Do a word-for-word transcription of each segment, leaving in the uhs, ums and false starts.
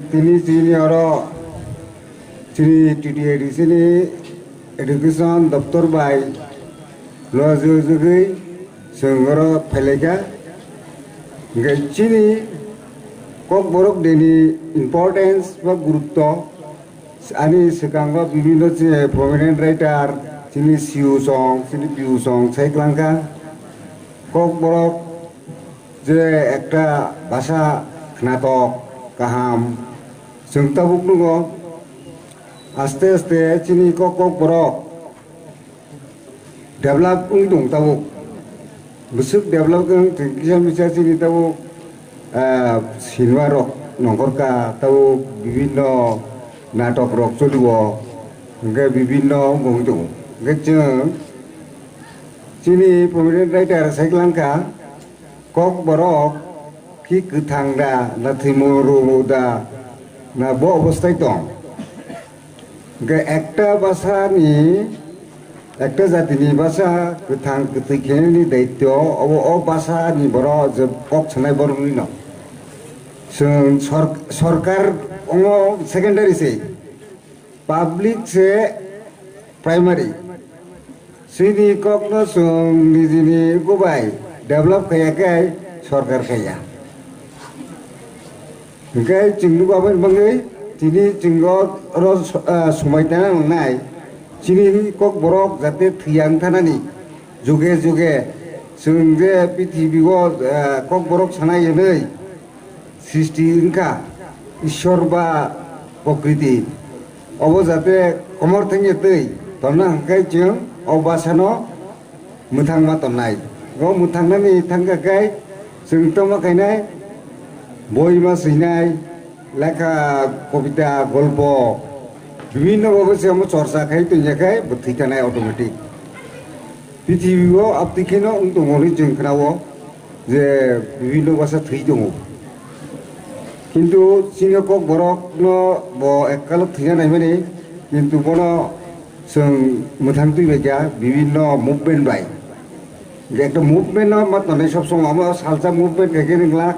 Tini chini oro chini T T A D C ni education doptor bai lojojagwi chwng oro phailaikha. Hwnkhe chini Kokborok Day ni importance ba gurutto ani swkango bibinno chini prominent writer, chini C U song, chini P U song sai kwlangkha. Kokborok je ekta basa khnatok kaham, chwng tabuk nugo aste aste chini kok kok borok develop wng tong tabuk, bwswk develop wng tong kisa misa chini tabuk, ah, cinema rok nongkhorkha tabuk bibinno natok rok choliwo hwnkhe bibinno wng tongo hwnkhe chwng chini prominent writer sai kwlangkha. Kokborok ki kwthang da, na thwimung rwmung da, na bo obostai tong. Hwnkhe ekta bwsani, ekta jatini bwsa kwthang kwthwi khenani daityo, obo o bwsani borok je kok sanai borokni no. Chwng sor-, sorkar ongo secondary se. Public se primary. Chini kokno chwng nijini gubai develop khaiya khe sorkar khaiya. Hwnkhe chwng nugo aboni bagwi tini chwng oro, ah, swmai tana nangnai. Chini kokborok jate thwiya wng thanani juge juge chwng je prithibi o, ah, kokborok sanai hwnwi srishti wngkha Ishwar ba Prokriti. Obo jate komor thangya twi tonna hwnkhe chwng o bwsano mwthangma tonnai. O mwthangnani thangkha khe chwng tongma khainai, boi ma swinai, lekha, kobita, golpo, bibinno babu se omo chorcha khai tongya khe bo thwi thanai automatic. Prithibi o abtwi kheno wng tongo hinwi chwng khna-o je bibinno bwsa thwi tongo. Kintu chini kokborokno bo ekkalo thwina naimani, kintu bono chwng mwthang twi bai kha bibinno movement bai. Je ekta movement no ma tongnai sob somoi, omo salsa movement khe khe ringla,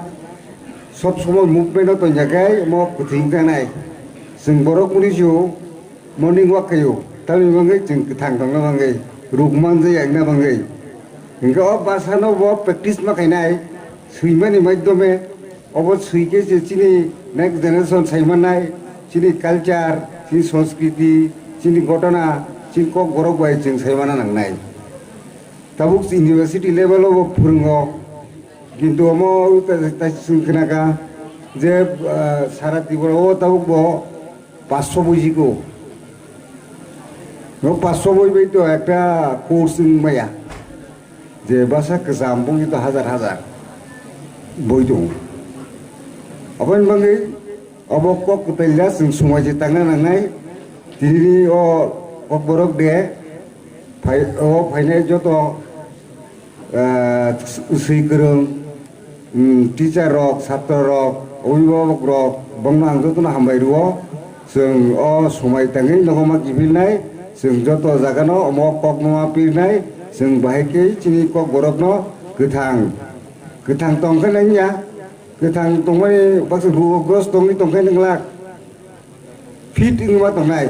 sob somoi movement no tongya khe omo kwthwi wng tanai. Chwng borok muni sio, morning walk khaio, tamni bagwi chwng kwthang tongna bagwi, ruk manjak yakna bagwi. Hwnkhe o bwsano bo practice ma khainai, swimani maidhyome, obo swi khe se chini next generation sai mannai, chini culture, chini sanskriti, chini ghotona, chini kokborok bai chwng sai manna nangnai. Tabuk university level o bo phwrwngo, kintu omo ta, ta chwng khnakha je, ah, sara Tripura o tabuk bo paanch sho boi jiko. No paanch sho boi bai to ekta course wng maya. Je bwsa kwcham boi to hajar hajar boi tongo. Aboni bagwi obo kok kwtal ya chwng swmai se tangna nangnai. Tini o Kokborok Day phai, o phainai joto ah, swi kwrwng, mm, teacher rok, satro rok, obhibabok rok, bongno ang jotono hambai rwo. Chwng o swmai tangwi nogo ma kiphilnai, chwng joto jagano omo kokno ma pirnai, chwng bahai khe chini kokborokno kwthang, kwthang tong khe nangya, kwthang tongmani baksa rogorgrosto wngwi tong khe nwnglak. Fit wngma tongnai.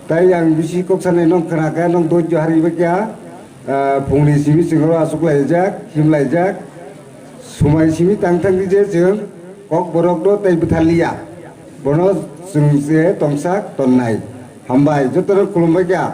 Tai ang bisi kok sanai nong khna kha, nong doijo hari ba kya, ah, phungni simi chwng oro achuk laijak, him laijak. Sumai simi tang thang di je chwng kok borok no tai bwthar liya. Bono chwng se tongsak tonnai. Hambai, joto no khulumbai kha.